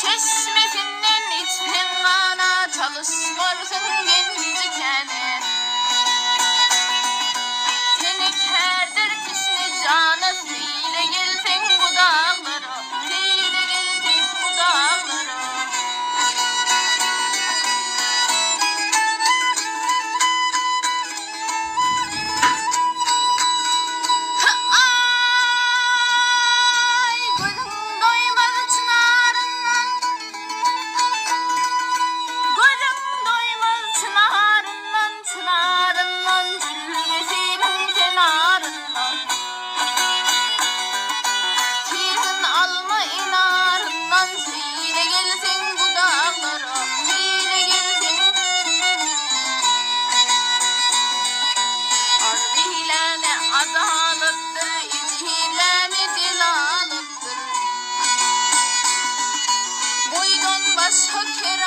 Çeşmesinden içseň gana, Çalyşmarsyň genji-käne. Tenekärdir teşne jana, Seýle gelseň bu daglara, Seýle gelseň bu daglara. Aý, gözüň doýmaz çynaryndan, Gözüň doýmaz çynaryndan, Çynaryndan, jülgesiniň kenaryndan. Tirin alma enaryndan, Seýle gelseň bu daglara, Seýle gelseň. Arz eýläne adalatdyr, Ejirläne delalatdyr. Boýdan başga.